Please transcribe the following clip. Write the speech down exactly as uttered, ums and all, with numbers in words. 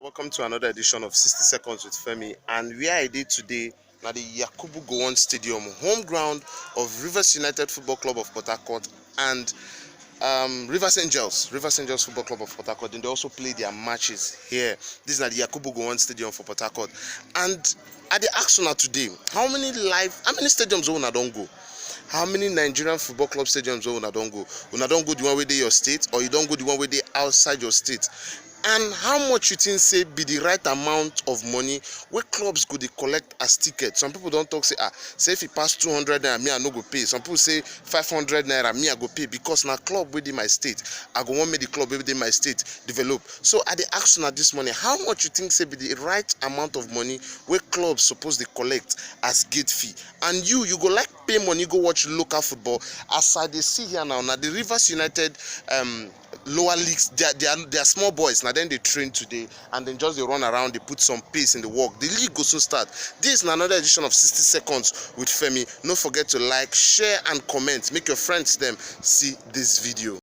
Welcome to another edition of sixty Seconds with Femi, and where I dey today na the Yakubu Gowon Stadium, home ground of Rivers United Football Club of Port Harcourt and um, Rivers Angels, Rivers Angels Football Club of Port Harcourt. Then they also play their matches here. This is at the Yakubu Gowon Stadium for Port Harcourt. And I dey ask una today, how many live, how many stadiums wey una don go? How many Nigerian football club stadiums wey una don go? Una don go the one wey dey your state, or you don go the one wey dey outside your state? And how much you think say be the right amount of money wey clubs go dey collect as ticket? Some people don talk say, ah, say if e pass two hundred naira, me I no go pay. Some people say five hundred naira, me I go pay, because na club wey dey my state. I go wan make the club wey dey my state develop. So I dey ask una this morning, how much you think say be the right amount of money wey clubs suppose dey collect as gate fee? And you, you go like pay money go watch local football? As I dey see here now, na the Rivers United um, lower leagues, they are, they are, they are small boys. Na dem dey train today, and dem just dey run around, dey put some pace in the work. The league go soon start. This na another edition of sixty Seconds with Femi. No forget to like, share, and comment. Make your friends dem see this video.